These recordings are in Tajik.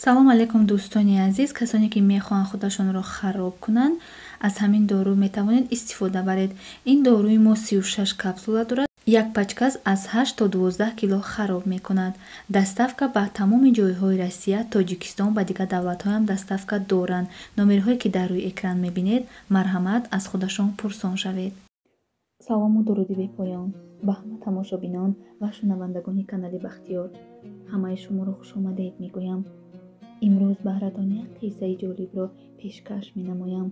Салом алейкум, дӯстони азиз. Касоне ки мехоҳанд худашонро хароб кунанд, аз ҳамин дору метавонед истифода баред. Ин доруи мо 36 капсула дорад. Як пачкас аз 8 то 12 кило хароб мекунад. Доставка ба тамоми ҷойҳои Россия, Тоҷикистон, ба дигар давлатҳоям доставка доранд. Номерҳое ки дар рӯи экран мебинед, марҳамат, аз худашон пурсон шавед. Салому дуруди бепоён ба ҳама тамошобинон ва шунавандагони канали Бахтиёр. Ҳамаи шуморо хушомадед мегӯям. Имрӯз баҳратон як қиссаи ҷолибро пешкаш менамоям.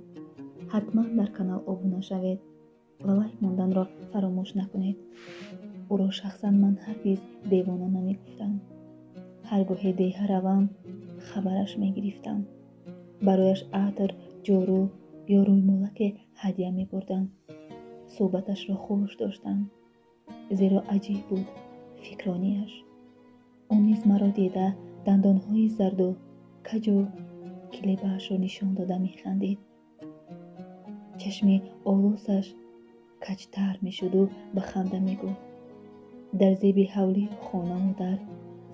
Ҳатман дар канал обуна шавед ва лайк монданро фаромӯш накунед. Ӯро шахсан ман ҳаргиз девона намегуфтам. Ҳар гоҳе деҳа равам, хабараш мегирифтам. Барояш атр, ҷору ё рӯймолаке ҳадя мебурдам. Суҳбаташро хуш доштам, зеро аҷиб буд фикронияш. Ӯ низ маро дида, дандонҳои зарду каҷу килебаашро нишон дода механдид. Чашми олусаш каҷтар мешуду ба ханда мегуфт: «Дар зеби ҳавлию хонаву дар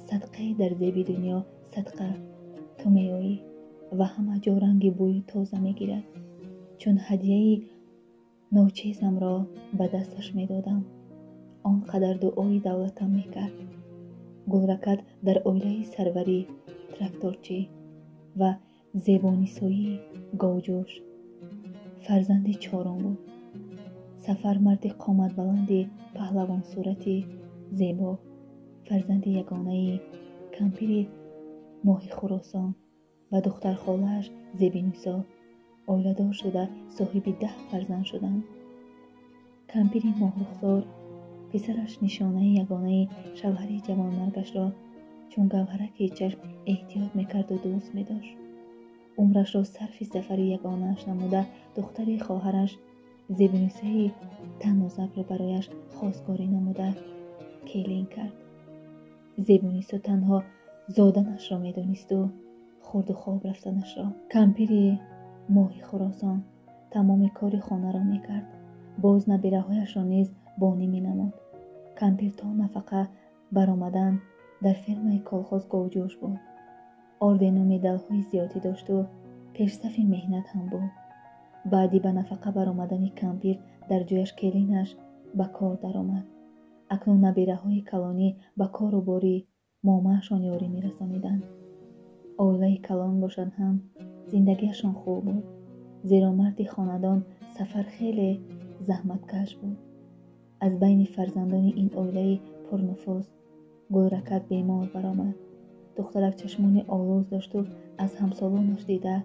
садқаи, дар зеби дунё садқа ту меоӣ ва ҳама ҷо ранги бӯи тоза мегирад». Чун ҳадияи ночизамро ба дасташ медодам, он қадар дуои давлатам мекард. Гулракат дар оилаи Сарвари тракторчӣ ва Зебонисоии говҷӯш фарзанди чорум буд. Сафар марди қоматбаланди паҳлавонсурати зебо, фарзанди ягонаи кампири Моҳихуросон ва духтархолааш Зебинисо, оиладор шуда, соҳиби 10 фарзанд шуданд. Кампири моҳрухсор писараш, нишонаи ягонаи шавҳари ҷавонмаргашро, чун гавҳараки чашм эҳтиёт мекарду дӯст медошт. Умрашро сарфи сафари ягонааш намуда, духтари хоҳараш Зебинисои таннозакро барояш хостгорӣ намуда, келин кард. Зебинисо танҳо зоданашро медонисту хурду хоб рафтанашро. Кампири Моҳи Хуросон тамоми кори хонаро мекард, боз набираҳояшро низ бонӣ менамуд. Кампир то нафақа баромадан дар фермаи колхоз говҷӯш буд. Ордену медалҳои зиёдӣ дошту пешсафи меҳнат ҳам буд. Баъди ба нафақа баромадани кампир дар ҷояш келинаш ба кор даромад. Акнун набираҳои калонӣ ба кору бори момаашон ёрӣ мерасониданд. Оилаи калон бошад ҳам, зиндагиашон хуб буд, зеро марди хонадон Сафар хеле заҳматкаш буд. Аз байни фарзандони ин оилаи пурнуфуз Гулракат бемор баромад. Духтарак чашмони олуз дошту аз ҳамсолонаш дида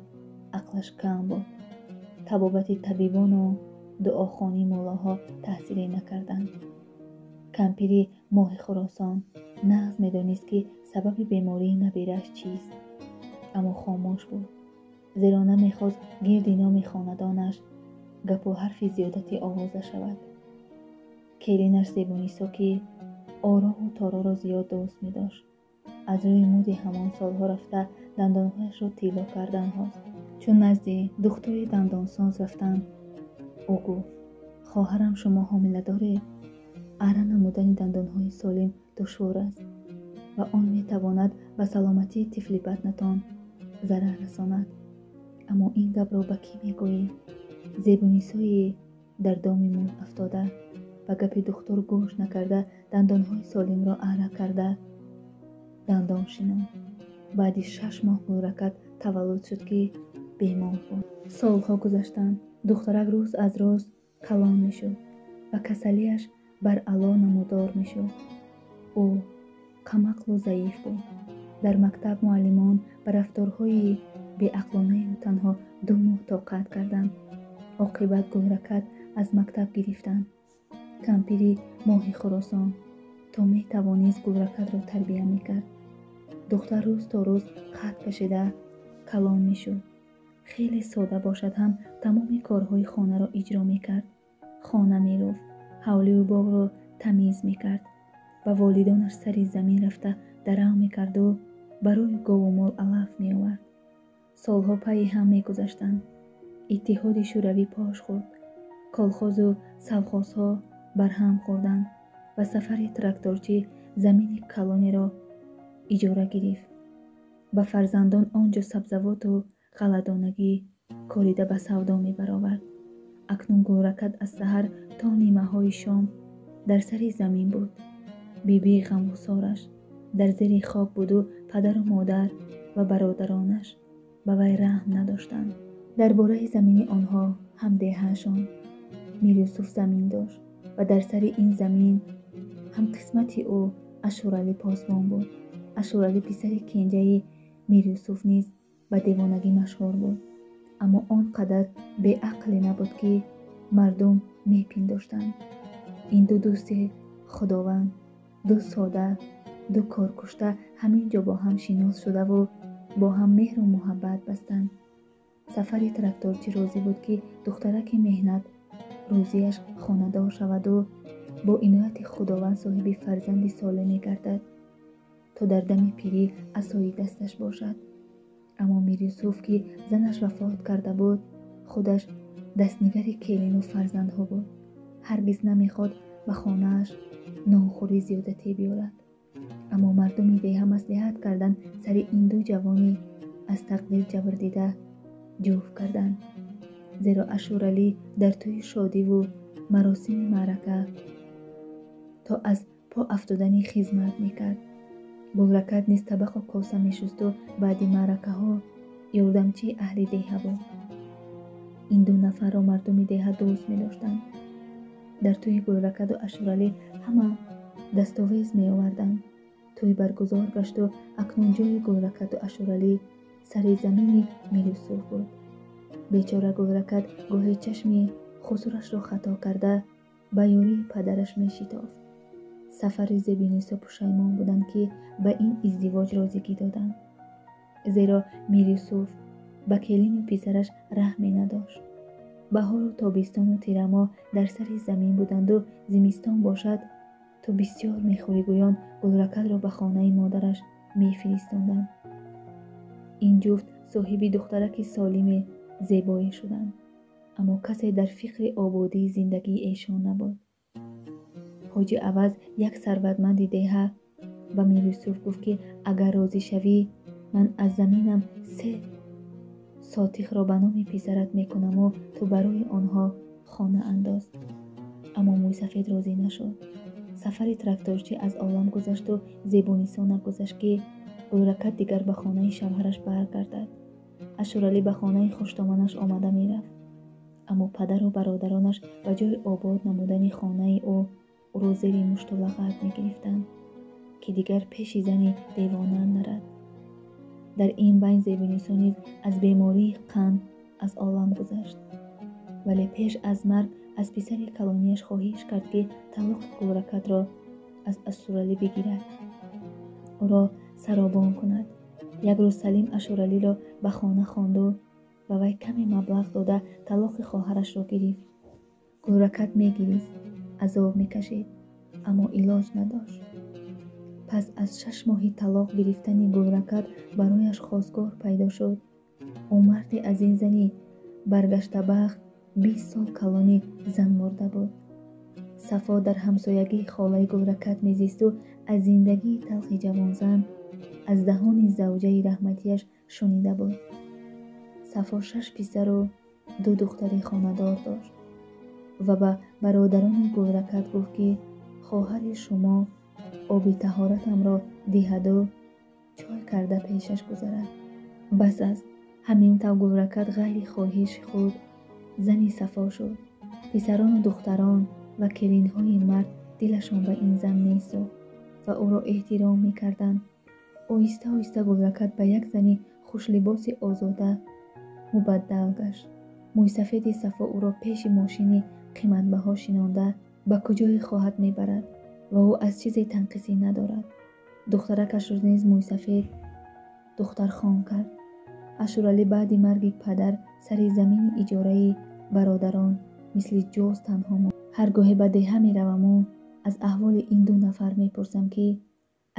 ақлаш кам буд. Табобати табибону дуохонии муллоҳо таъсире накарданд. Кампири Моҳи Хуросон нағз медонист, ки сабаби бемории набирааш чист, аммо хомӯш буд, зеро намехост гирди номи хонадонаш гапу ҳарфи зиёдатӣ овоза шавад. Келинаш Зебунисо, ки орову тороро зиёд дӯст медошт, аз рӯи муди ҳамон солҳо рафта, дандонҳояшро тилло кардан хост. Чун назди духтури дандонсоз рафтанд, ӯ гуфт: «Хоҳарам, шумо ҳомиладоред. Ара намудани дандонҳои солим душвор аст ва он метавонад ба саломатии тифли батнатон зарар расонад. Аммо ин гапро ба кӣ мегӯӣ?» Зебунисои дар доми муд афтода ба гапи духтур гӯш накарда, дандонҳои солимро ара карда, дандон шинонд. Баъди 6 моҳ Гулракат таваллуд шуд, ки бемор буд. Солҳо гузаштанд. Духтарак рӯз аз рӯз калон мешуд ва касалиаш баръало намудор мешуд. Ӯ камақлу заиф буд. Дар мактаб муаллимон ба рафторҳои беақлонаи ӯ танҳо 2 моҳ тоқат карданд. Оқибат Гулракат аз мактаб гирифтанд. Кампири Моҳи Хуросон то метавонист Гулракатро тарбия мекард. Духтар рӯз то рӯз қад кашида калон мешуд. Хеле сода бошад ҳам, тамоми корҳои хонаро иҷро мекард. Хона мерофт, ҳавлию боғро тамиз мекард, ба волидонаш сари замин рафта дарав мекарду барои гову мол алаф меовард. Солҳо пайи ҳам мегузаштанд. Иттиҳоди Шӯравӣ пош хӯрд, колхозу совхозҳо барҳам хӯрданд ва Сафари тракторчӣ замини калонеро иҷора гирифт. Ба фарзандон он ҷо сабзавоту ғалладонагӣ корида ба савдо мебаровард. Акнун Гулракат аз саҳар то нимаҳои шом дар сари замин буд. Бибии ғамгусораш дар зери хок буду падару модар ва бародаронаш ба вай раҳм надоштанд. Дар бораи замини онҳо ҳам деҳаашон Мирюсуф замин дошт ва дар сари ин замин ҳам қисмати ӯ Ашуралӣ посбон буд. Ашуралӣ писари кенҷаи Мирюсуф низ ба девонагӣ машҳур буд, аммо он қадар беақле набуд, ки мардум мепиндоштанд. Ин ду дӯсти Худованд, ду сода, ду коркушта ҳамин ҷо бо ҳам шинос шудаву бо ҳам меҳру муҳаббат бастанд. Сафари тракторчӣ розӣ буд, ки духтараки меҳнат рӯзияш хонадор шаваду бо инояти Худованд соҳиби фарзанди солиме гардад, то дар дами пирӣ асои дасташ бошад. Аммо Мирюсуф, ки занаш вафот карда буд, худаш дастнигари келину фарзандҳо буд. Ҳаргиз намехоҳад ба хонааш нонхӯрӣ зиёдатӣ биёрад. Аммо мардуми деҳа маслиҳат карданд, сари ин ду ҷавони аз тақдир ҷабрдида ҷуфт карданд. Зеро Ашуралӣ дар тӯи шодиву маросими маърака то аз по афтоданӣ хизмат мекард. Гулракат низ табақу коса мешусту баъди маъракаҳо ёрдамчии аҳли деҳа буд. Ин ду нафарро мардуми деҳа дӯст медоштанд. Дар тӯи Гулракату Ашуралӣ ҳама дастовез меоварданд. Тӯй баргузор гашту акнун ҷои Гулракату Ашуралӣ сари замини Мирюсуф буд. Бечора Гулракат гоҳе чашми хусурашро хато карда ба ёрии падараш мешитофт. Сафари Зебинисо пушаймон буданд, ки ба ин издивоҷ розигӣ доданд, зеро Мирюсуф ба келину писараш раҳме надошт. Баҳору тобистону тирамоҳ дар сари замин буданду зимистон бошад ту бисёр мехӯрӣ гӯён Гулракатро ба хонаи модараш мефиристонданд. Ин ҷуфт соҳиби духтараки солими зебое шуданд, аммо касе дар фикри ободии зиндагии эшон набуд. Ҳоҷи Аваз, як сарватманди деҳа, ба Мирюсуф гуфт, ки агар розӣ шавӣ, ман аз заминам 3 сотихро ба номи писарат мекунаму ту барои онҳо хона андоз. Аммо мӯйсафед розӣ нашуд. Сафари тракторчӣ аз олам гузашту Зебунисо нагузашт, ки Гулракат дигар ба хонаи шавҳараш баргардад. Ашуралӣ ба хонаи хуштоманаш омада мерафт, аммо падару бародаронаш ба ҷои обод намудани хонаи ӯ ӯро зери мушту лағат мегирифтанд, ки дигар пеши зани девона нарад. Дар ин байн Зебунисо низ аз бемории қанд аз олам гузашт, вале пеш аз марг аз писари калонияш хоҳиш кард, ки талоқи Гулракатро аз Ашуралӣ бигирад, ӯро саробон кунад. Як рӯз Салим Ашуралиро ба хона хонду ба вай каме маблағ дода талоқи хоҳарашро гирифт. Гулракат мегирист, азоб мекашид, аммо илоҷ надошт. Пас аз 6 моҳи талоқ гирифтани Гулракат барояш хостгор пайдо шуд. Ӯ марде аз ин зани баргаштабахт 20 сол калони зан мурда буд. Сафо дар ҳамсоягии холаи Гулракат мезисту аз зиндагии талхи ҷавонзан аз даҳони завҷаи раҳматияш шунида буд. Сафо 6 писару 2 духтари хонадор дошт ва ба бародарони Гулракат гуфт, ки хоҳари шумо оби таҳоратамро диҳаду чой карда пешаш гузарад. Бас аст. Ҳамин тав Гулракат ғайри хоҳиши худ зани Сафо шуд. Писарону духтарон ва келинҳои мард дилашон ба ин зан месӯхт ва ӯро эҳтиром мекарданд. Оҳиста оҳиста Гулракат ба як зани хушлибоси озода мубаддал гашт. Мӯйсафеди Сафо ӯро пеши мошини қиматбаҳо шинонда ба куҷое хоҳад мебарад ва ӯ аз чизе танқисӣ надорад. Духтаракашро низ мӯйсафед духтархон кард. Ашуралӣ баъди марги падар сари замини иҷораи бародарон мисли ҷоз танҳо монд. Ҳар гоҳе ба деҳа мераваму аз аҳволи ин ду нафар мепурсам, ки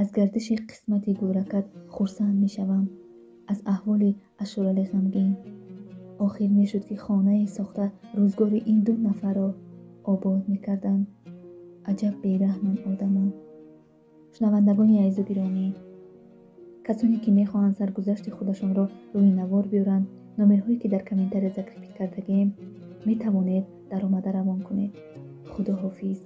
аз гардиши қисмати Гулракат хурсанд мешавам, аз аҳволи Ашуралӣ ғамгин. Охир мешуд, ки хонае сохта рӯзгори ин ду нафарро обод мекарданд. Аҷаб бераҳманд одамон. Шунавандагони азизу гиромӣ, Касоне ки мехоҳанд саргузашти худашонро рӯи навор биёранд, номерҳое ки дар комментария закрепить кардагием, метавонед даромада равон кунед. Худоҳофиз.